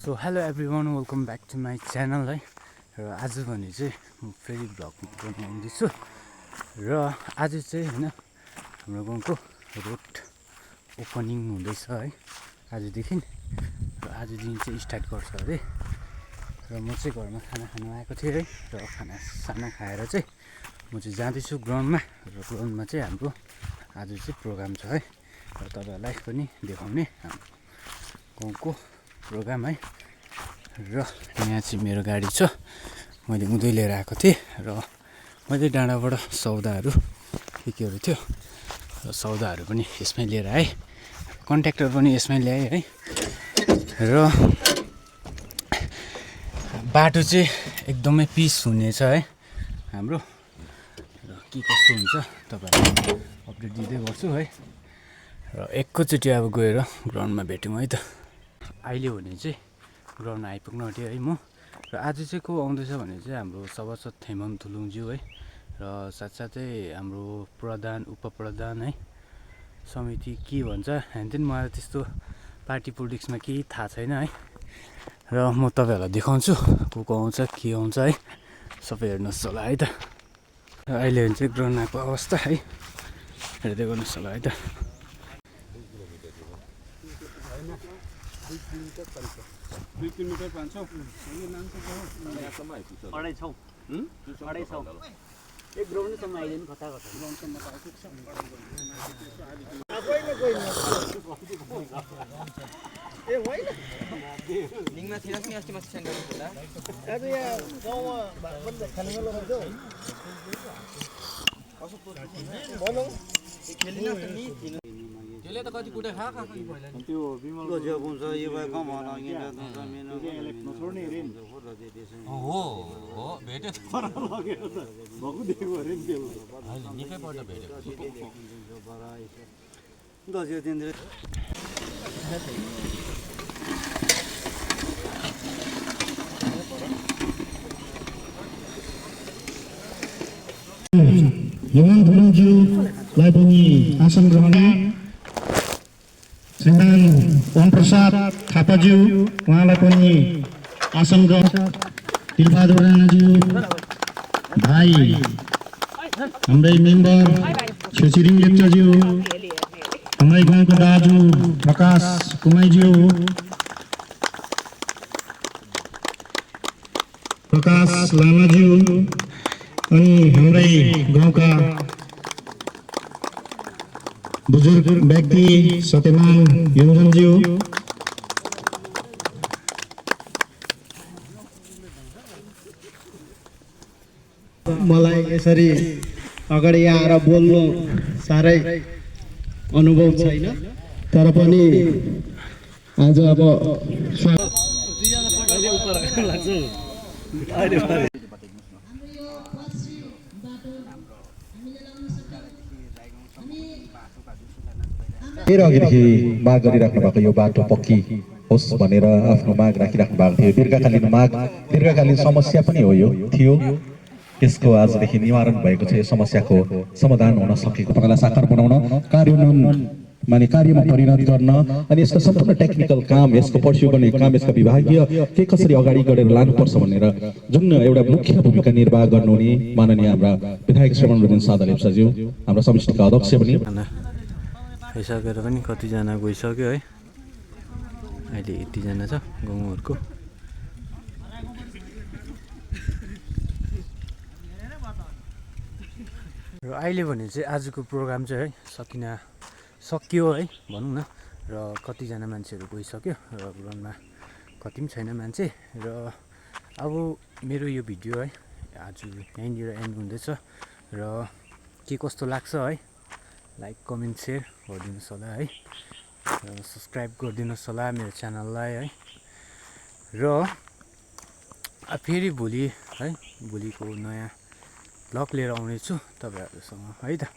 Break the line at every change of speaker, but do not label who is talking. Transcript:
So hello everyone welcome back to my channel है। र आज भने चाहिँ म फेरि भ्लग बनाउँदैछु। र आज चाहिँ होइन हाम्रो गाउँको रोड ओपनिङ हुँदैछ है आजदेखि। र आजदेखि चाहिँ स्टार्ट गर्छ अरे। र म चाहिँ घरमा खाना खानु आएको थिएँ है। र खाना खाएर चाहिँ म चाहिँ जाँदैछु ग्राउन्डमा। र ग्राउन्डमा चाहिँ हाम्रो आज चाहिँ प्रोग्राम छ है। र तपाईँहरूलाई पनि देखाउने हाम्रो गाउँको प्रोग्राम है। र यहाँ चाहिँ मेरो गाडी छ, मैले उँधै लिएर आएको थिएँ। र मैले डाँडाबाट सौदाहरू केहरू थियो र सौदाहरू पनि यसमै लिएर आएँ, कन्ट्याक्टर पनि यसमै ल्याएँ है। र बाटो चाहिँ एकदमै पिस हुनेछ है हाम्रो। र के कस्तो हुन्छ तपाईँहरूलाई अपडेट दिँदै गर्छु है। र एकैचोटि अब गएर ग्राउन्डमा भेट्यौँ है त। अहिले भने चाहिँ ग्राउन्ड आइपुग्नु आँट्यो है म। र आज चाहिँ को आउँदैछ भने चाहिँ हाम्रो सभासद थेमन थुलुङज्यू है। र साथसाथै हाम्रो प्रधान उपप्रधान है, समिति के भन्छ ह्यान्डेन, मलाई त्यस्तो पार्टी पोलिटिक्समा केही थाहा छैन है। र म तपाईँहरूलाई देखाउँछु को आउँछ के आउँछ है, सबै हेर्नुहोस् होला है त। र अहिले भने चाहिँ ग्राउन्ड आएको अवस्था है, हेर्दै गर्नुहोस् होला है त।
त्यसले त कति कुटा खा
त्यो बिमलको जब हुन्छ यो भए कम होला
हो हो भेट्यो
पर लगेर त भक्कु दिएको अरे नि त्यो
निकैपल्ट भेट्यो।
दसैँ दिन
हेमन्त गुरुङज्यूलाई पनि आसन ग्रहण। श्रीमान ओम प्रसाद थापाज्यू उहाँलाई पनि आसन ग्रहण। तिलबहादुर राणाज्यू, भाइ हाम्रै मेम्बर छेचिरिङ लेप्चाज्यू, हाम्रै गाउँको दाजु प्रकाश कुमाईज्यू, प्रकाश लामाज्यू, अनि हाम्रै गाउँका बुजुर्ग व्यक्ति सत्यमान योन्जनज्यू,
मलाई यसरी अगाडि आएर बोल्नु साह्रै अनुभव छैन, तर पनि आज अब
अघिदेखि माग गरिराख्नु भएको यो बाटो पक्की होस् भनेर आफ्नो माग राखिराख्नु भएको थियो। दीर्घकालीन माग, दीर्घकालीन समस्या पनि हो यो थियो। यसको आजदेखि निवारण भएको छ। यो समस्याको समाधान हुन सकेको तपाईँलाई साकार बनाउन, कार्यमा परिणत गर्न, अनि यसको सम्पूर्ण टेक्निकल काम, यसको पर्स्यु गर्ने काम, यसका विभागीय के कसरी अगाडि गरेर लानुपर्छ भनेर जुन एउटा मुख्य भूमिका निर्वाह गर्नुहुने माननीय हाम्रा विधायक श्रवण रुदेन सादा लेप्चाज्यू, हाम्रो समष्टिका अध्यक्ष पनि
खाइसकेर पनि कतिजना गइसक्यो है। अहिले यतिजना छ गाउँहरूको। र अहिले भने चाहिँ आजको प्रोग्राम चाहिँ है सकियो है भनौँ न। र कतिजना मान्छेहरू गइसक्यो र ग्राउन्डमा कति पनि छैन मान्छे। र अब मेरो यो भिडियो है आज यहीँनिर एन्ड हुँदैछ। र के कस्तो लाग्छ है, लाइक कमेन्ट सेयर गरिदिनुहोस् होला है। र सब्सक्राइब गरिदिनुहोस् होला मेरो च्यानललाई है। र फेरि भोलि है, भोलिको नयाँ भ्लग लिएर आउनेछु तपाईँहरूसँग है त।